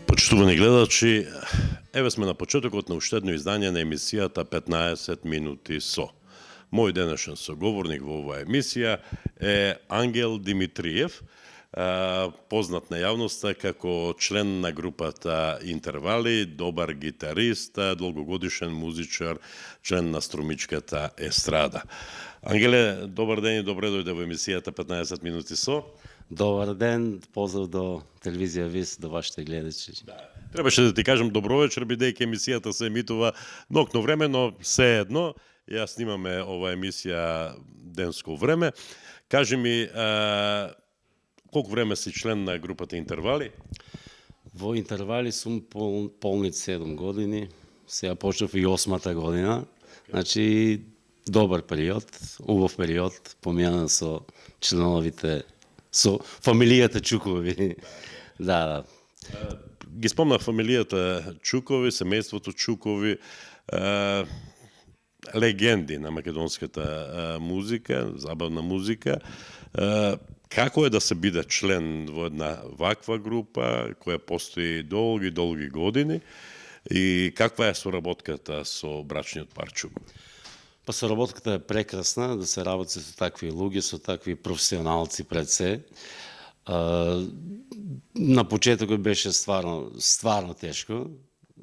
Почитувани гледачи, еве сме на почетокот на уште едно издание на емисијата 15 минути со. Мој денешен соговорник во оваа емисија е Ангел Димитриев, познат на јавноста како член на групата Интервали, добар гитарист, долгогодишен музичар, член на струмичката естрада. Ангеле, добар ден и добре дојде во емисијата 15 минути со. Добар ден, поздрав до телевизија ВИС, до вашите гледачи. Да. Требаше да ти кажам добро вечер, бидејќи емисијата се емитува нокно време, но се едно, ја снимаме ова емисија денско време. Кажи ми, колку време си член на групата Интервали? Во Интервали сум полнит 7 години, сега почнав и 8-та година, значи добар период, убав период, помјана со членовите, со фамилијата Чукови. Да. Ги спомнах фамилијата Чукови, семејството Чукови, легенди на македонската музика, забавна музика. Како е да се биде член во една ваква група, која постои долги години, и каква е соработката со брачниот пар Чуков? Па соработката е прекрасна, да се работи со такви луѓе, со такви професионалци пред се. На почетокот беше стварно тешко.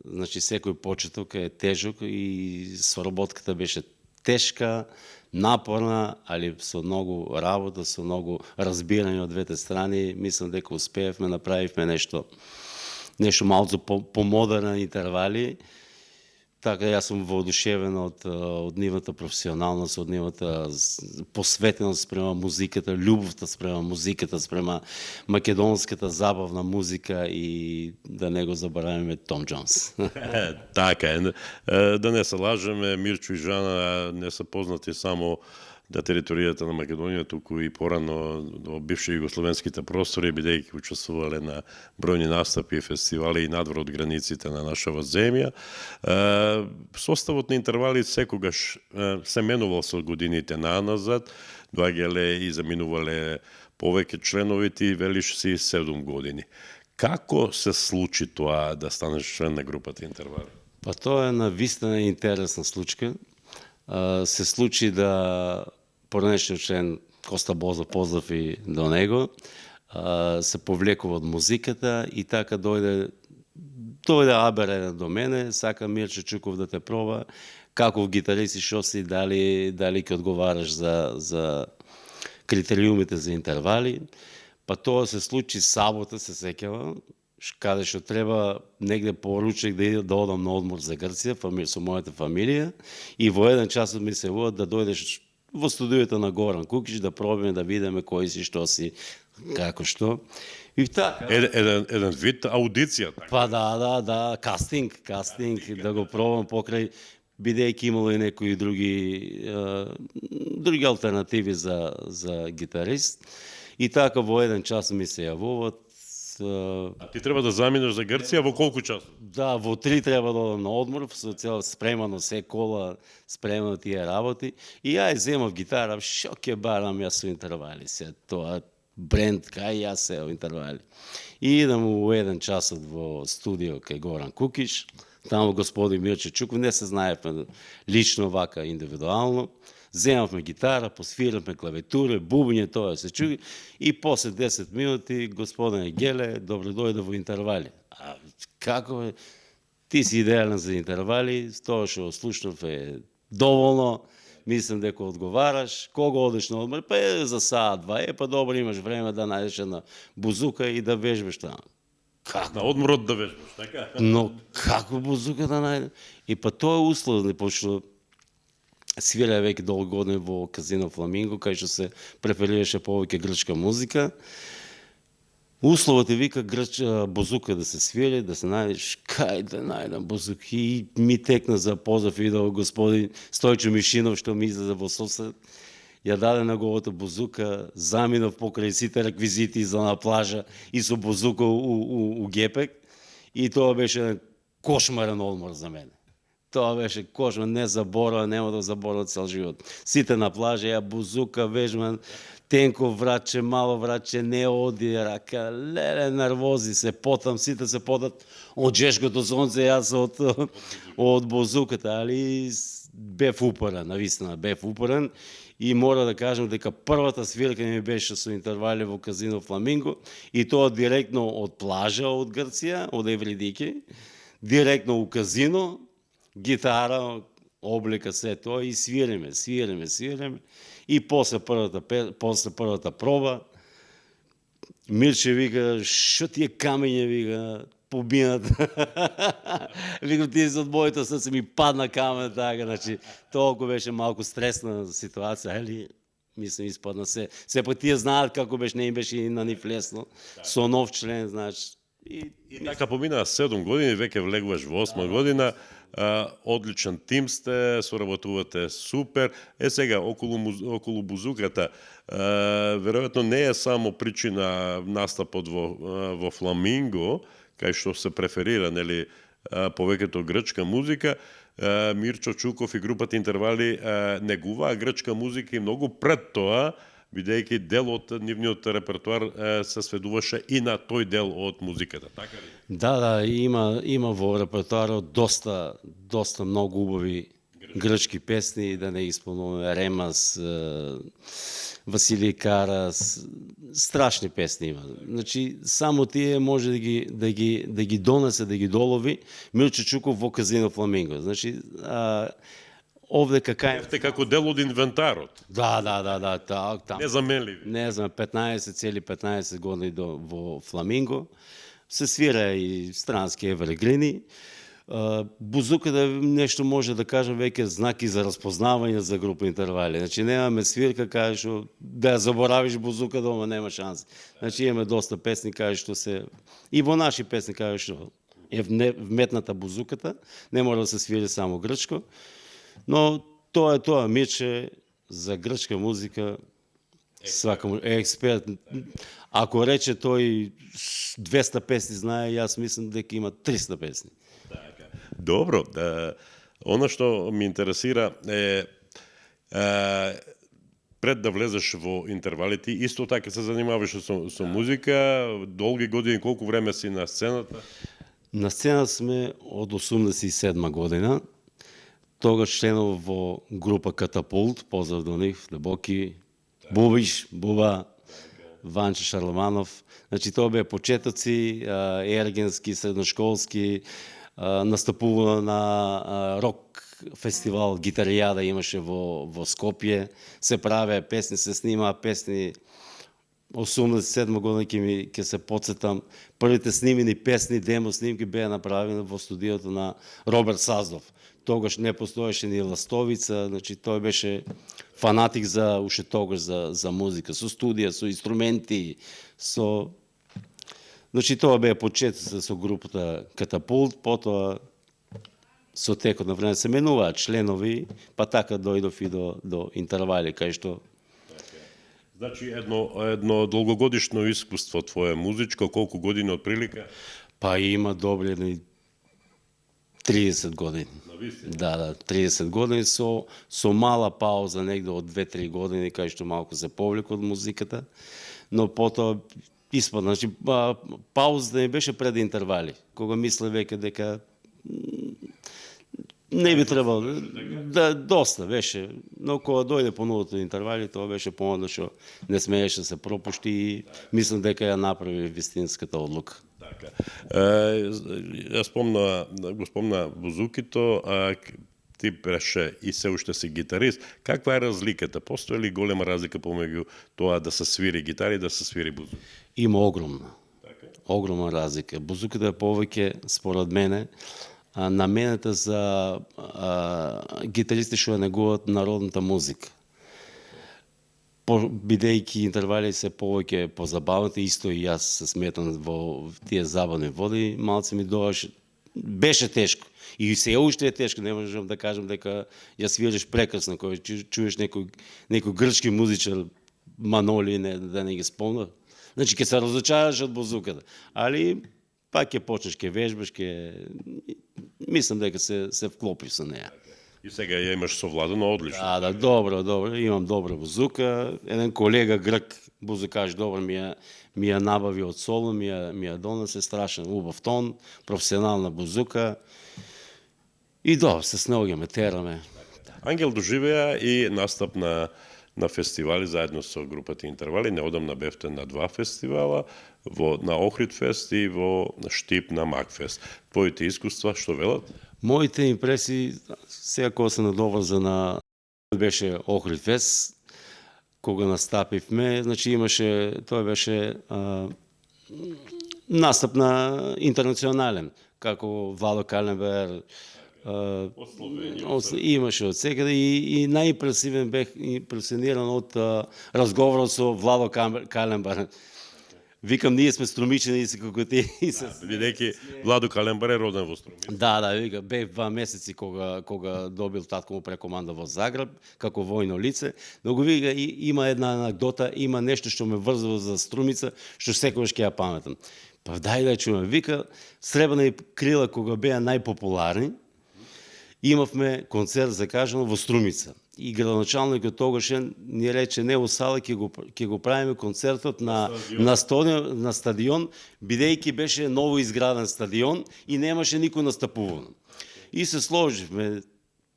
Значи секој почеток е тежок и соработката беше тешка, напорна, али со многу работа, со многу разбирање од двете страни. Мислам дека успеевме, направивме нешто малку помодерна Интервали. Така јас сум воодушевен од нивната професионалност, од нивната посветеност спрема музиката, љубовта спрема музиката, спрема македонската забавна музика и да не го забораваме Том Џонс. Така е. Да не се лажеме, Мирчо и Жана не се познати само на територијата на Македонија, туку и порано во бивши југословенските простори, бидејќи учествувале на бројни настапи и фестивали и надвор од границите на нашава земја. Составот на Интервали секогаш се менувал со годините наназад, доаѓале и заминувале повеќе членовите и велиш си 7 години. Како се случи тоа да станеш член на групата Интервали? Па тоа е навистина интересна случка. Се случи да поранешниот член Коста Боза, поздрав и до него, се повлекува од музиката и така дојде Абер до мене, сака Мирчо Чуков да те проба, каков гитарист и шо си, дали ќе одговараш за критериумите за Интервали. Па тоа се случи сабота, се сеќавам, каде што треба негде поручек да одам на одмор за Грција со мојата фамилија и во еден час ми се јавува да дојдеш во студиото на Горан Кукиш да пробиме да видиме кој си, што си, како што. И така. Еден вид аудиција. Така. Па да, кастинг, да го пробам покрај, бидејќи имало и некои други алтернативи за гитарист. И така во еден час ми се јавуваат. А ти треба да заминеш за Грција во колку часот? Да, во 3 треба да одам на одмор, со цел спремано се кола, спремано тие работи. И ја земав гитара, шо ќе барам јас со Интервали се, тоа бренд, кај јас се во Интервали. И идам во еден часот во студио кај Горан Кукиш, таму господин Мирчо Чуков, не се знаевме лично вака индивидуално. Земавме гитара, посвиравме клавиатура, бубње, тоа се чуи. И после 10 минути, господине Геле, добро дојде во Интервали. А како е? Ти си идеален за Интервали, тоа што слушнав е доволно, мислам дека одговараш. Кога одеш на одмор? Па за саат-два, па добро, имаш време да најдеш една бузука и да вежбеш таму. Како? На одморот да вежбеш, така? Но како бузука да најдеш? И па тоа е условно, пошто свира веќе долго години во казино Фламинго, кај што се преферираше повеќе грчка музика. Условот е вика бузука да се свири, да се најдеш, кај да најдам бузук. И ми текна за позав идол господин Стојчо Мишинов, што ми излезе во сосед. Ја даде неговата бузука, заминав покрај сите реквизити за на плажа и со бузука у гепек. И тоа беше кошмарен одмор за мене. Тоа беше кошмар, не заборава, нема да заборава цел живот. Сите на плажа, ја бузука, вежман, тенко враче, мало враче, не оди, рака, леле, нервози, се потам, сите се потат од жешкото сонце, јас од бузуката, али бев упорен, навистина, бев упорен. И мора да кажем дека првата свирка ми беше со интервали во казино Фламинго и тоа директно од плажа од Грција, од Евридики, директно у казино, гитара, облика, се тоа и свириме. И после првата проба, Мирче вика, шо тие камења, вика, побинат. Викам, тие се од моето срце ми падна камен, така, значи, толку беше малку стресна ситуација, ели, мислам, испадна се. Сепак тие знаат како беше, не им беше и на нив лесно, со нов член, значи. И така поминаа 7 години, веќе влегуваш во 8 година, одличен тим сте, соработувате супер. Сега, околу бузуката, веројатно не е само причина настапот во Фламинго, кај што се преферира, нели, повеќето грчка музика. Мирчо Чуков и групата Интервали негуваа грчка музика и многу пред тоа, бидејќи дел од нивниот репертуар се сведуваше и на тој дел од музиката, така ли? Да, има во репертуарот доста многу убави грчки песни, да не исполнуваме Ремас, Василий Карас, страшни песни има. Значи, само тие може да ги донесе, да ги долови Мирчо Чуков во казино Фламинго. Значи, овде Бевте како дел од инвентарот. Да, там. Незаменливи. Не знам, 15 години во Фламинго. Се свира и странски еврегрини. Бузуката нешто може да кажем веќе знаки за разпознавање за група Интервали. Значи немаме свирка кај што да заборавиш бузука дома нема шанси. Значи имаме доста песни кај што се и во наши песни кај што е вметната бузуката, не мора да се свири само грчко. Но тоа е тоа, Мирче за грчка музика свакам е експерт. Ако рече тој 200 песни знае, јас мислам дека има 300 песни. Добро, она што ми интересира е пред да влезеш во интервалите, исто така се занимаваш со музика, долги години, колку време си на сцената? На сцена сме од 87 година. Тогаш членов во група Катапулт, поздрав до нив, Дебоки, Бубиш, Буба, Ванче Шарламанов. Значи тоа беа почетоци, ергенски, средношколски, настапува на рок фестивал Гитаријада имаше во Скопје, се правеа песни, се снимаа песни. 87 година ќе се потсетам, првите снимени песни, демо снимки беа направени во студиото на Роберт Саздов. Тогаш не постоеше ни ластовица, значи тој беше фанатик уште тогаш за музика, со студија, со инструменти, значи тоа беа почетоци со групата Катапулт, потоа со текот на време се менуваат членови, па така дојдов и до Интервали, кај што. Значи едно долгогодишно искуство твое музичко, колку години отприлика? Па има добри 30 години. Да, 30 години со мала пауза негде од 2-3 години, кај што малку се повлек од музиката, но потоа испадна. Значи, паузата ми беше пред Интервали, кога мисле веќе дека не би требало, да, доста беше, но кога дојде понудата Интервали, тоа беше помодно што не смееше да се пропушти и мислам дека ја направи вистинската одлука. Јас го спомна бузукито, ти беше и се уште си гитарист. Каква е разликата? Постои ли голема разлика помеѓу тоа да се свири гитари и да се свири бузук? Има огромна разлика. Бузуката е повеќе, според мене, наменета за гитаристи што ја негуваат народната музика. Бидејќи интервали се повеќе позабавните, исто и јас се сметам во тие забавни води, малце ми беше тешко. И се уште е тешко, не можам да кажам дека ја свириш прекрасно, кога чуеш некој грчки музичар, Маноли, да не ги спомна. Значи, ќе се разочараш од бузуката. Али, пак ќе почнеш, ќе вежбаш, мислам дека се вклопиш со неја. И сега ја имаш совладано одлично. Да, добро, имам добра бузука. Еден колега грк бузукаш добро ми ја набави од соло, ми ја донесе, страшен убав тон, професионална бузука. И се снаоѓаме, тераме. Ангел доживеа и настап на фестивали заедно со групата Интервали. Неодамна бевте на 2 фестивала, на Охрид фест и во Штип на Макфест. Твоите искуства што велат? Моите импресии, сега кога се надоврза беше Охрид фест, кога настапивме, значи тој беше настап на интернационален, како Владо Каленбер, имаше од секаде и најимпресивен бех импресиониран од разговорот со Владо Каленбер. Викам, ние сме струмичени како ти. Бидејќи Владо Каленбер е роден во Струмица. Да, вика, бев 2 месеци кога добил татко му прекоманда во Загреб, како војно лице. Но го вика, има една анекдота, има нешто што ме врзува за Струмица, што секогаш ќе ја паметам. Па дај да чуме. Вика, Сребрена и Крила кога беа најпопуларни, имавме концерт закажано во Струмица. И градоначалникот тогаш ни рече, не во сала, ќе го правиме концертот на стадион, бидејќи беше ново изграден стадион и немаше никој настапувано. И се сложивме,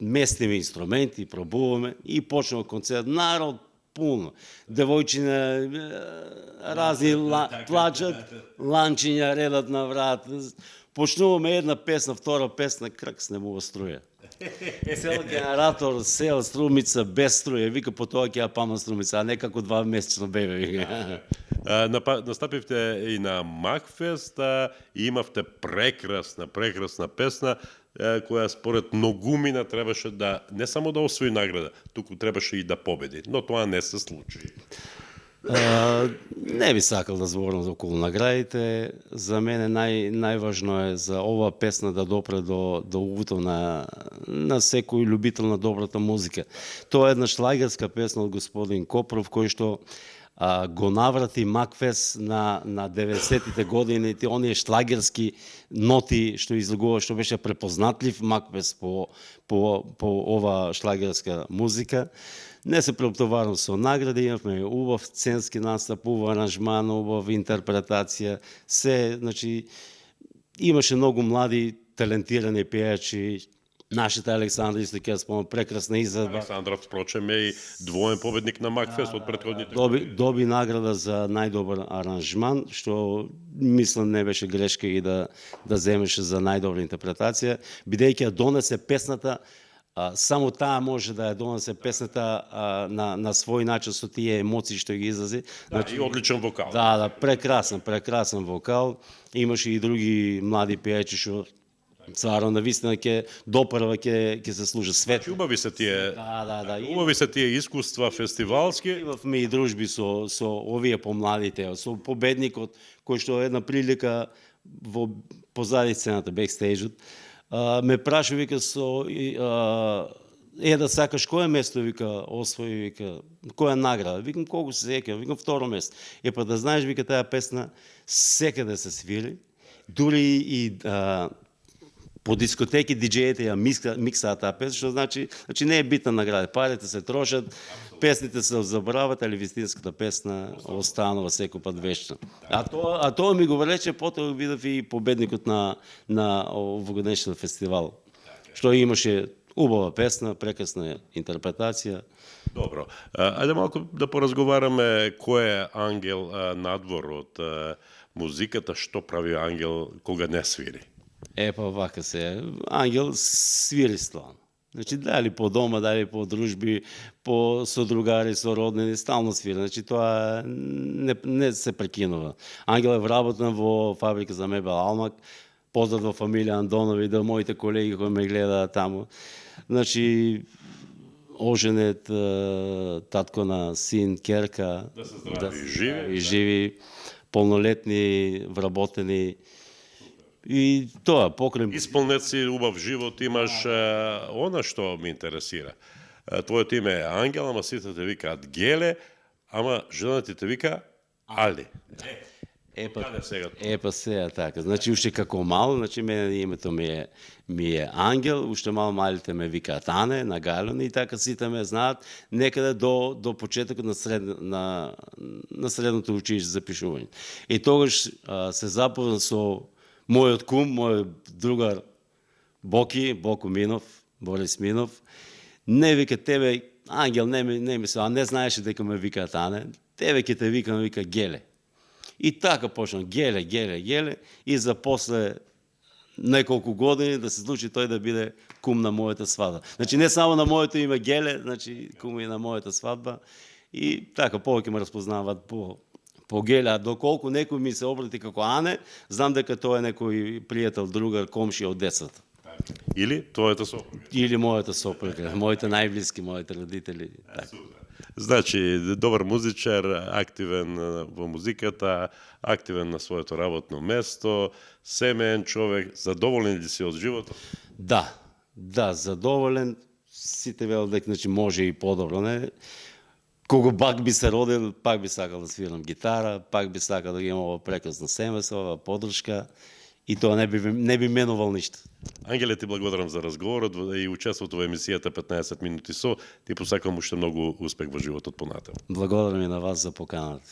местиме инструменти, пробуваме и почнува концерт. Народ пуно. Девојчина разни плачат, ланчиња редат на врат. Почнуваме една песна, втора песна, крак снемува струја. Цел генератор, сел Струмица без струја. Вика, по тоа ќе ја памам Струмица, а не како 2 месечно бебе. Настапивте и на Макфест и имавте прекрасна песна, која според многумина требаше да не само да освои награда, туку требаше и да победи. Но тоа не се случи. Не би сакал да зборам за околу наградите. За мене најважно е за оваа песна да допре до увото на секој любител на добрата музика. Тоа е една шлагерска песна од господин Копров, кој што го наврати Макфест на 90-тите години, оние шлагерски ноти што излегува, што беше препознатлив Макфест по ова шлагерска музика. Не се преоптоварам со награди, имавме убав сценски настап, убав аранжман, убав интерпретација. Значи, имаше многу млади, талентирани пејачи. Нашите Александра, исто ќе спомнам, прекрасна изvedба. Александров, впрочем, е и двоен победник на Макфест од претходните. Доби награда за најдобар аранжман, што мислам не беше грешка и да земеше за најдобра интерпретација, бидејќи ја донесе песната. Само таа може да ја донесе песната на свој начин со тие емоции што ги изрази. Значи, и одличен вокал. Да, прекрасен вокал. Имаше и други млади пејачи што стварно навистина ќе допрва ќе се служи свет. Убави се тие. Да. Убави се тие искуства фестивалски. Имавме и дружби со овие помладите, со победникот кој што една прилика во позади сцената, бекстејџот, ме праша, вика, да сакаш која место, вика, освои, вика, која награда? Викам, колку се сеќавам, викам, 2 место. Па да знаеш, вика, таа песна секаде се свири, дури и по дискотеки диџеите ја миксаат таа песна, што значи не е битна награда. Парите се трошат, песните се заборават, али вистинската песна останува секој пат вечна. А тоа ми го рече, потоа видов и победникот на овогодишниот фестивал. Што имаше убава песна, прекрасна интерпретација. Добро. Ајде малку да поразговараме кој е Ангел надвор од музиката, што прави Ангел кога не свири? Па вака се. Ангел свири стварно. Значи, дали по дома, дали по дружби, со другари, со роднини, стално свири. Значи, тоа не се прекинува. Ангел е вработен во фабрика за мебел Алмак. поздрав во фамилија Андонови, до моите колеги кои ме гледаат таму. Значи, оженет, татко на син, керка. Да се здрави и живи. И живи, полнолетни, вработени. И тоа, покрај... Исполнет си убав живот, имаш она што ме интересира. Твоето име е Ангел, ама сите те викаат Геле, ама жена ти те вика Али. Каде сега тоа? Сега така. Значи, уште како мал, значи, мене името ми е Ангел, уште мал малите ме викаат Ане, на Галони, и така сите ме знаат, некаде до почетокот на средното училиште за пишување. И тогаш се запознав со мојот кум, мојот другар Боко Минов, Борис Минов. Не вика тебе, Ангел, не ми се, а не знаеше дека ме викаат Ане, тебе ќе те вика Геле. И така почна Геле, и за после неколку години да се случи тој да биде кум на мојата свадба. Значи не само на моето име Геле, значи кум и на мојата свадба. И така повеќе ме разпознаваат по Геле, а доколку некој ми се обрати како Ане, знам дека тоа е некој пријател, другар, комшија од децата. Или твојата сопруга. Или мојата сопруга, моите најблиски, моите родители. Значи, добар музичар, активен во музиката, активен на своето работно место, семеен човек, задоволен ли си од животот? Да, задоволен. Сите велат дека значи може и подобро, не? Кога пак би се родил, пак би сакал да свирам гитара, пак би сакал да имам ова прекрасна семејство, ова поддршка, и тоа не би менувал ништо. Ангеле, ти благодарам за разговорот и учеството во емисијата 15 минути со. Ти посакам уште многу успех во животот понатаму. Благодарам и на вас за поканата.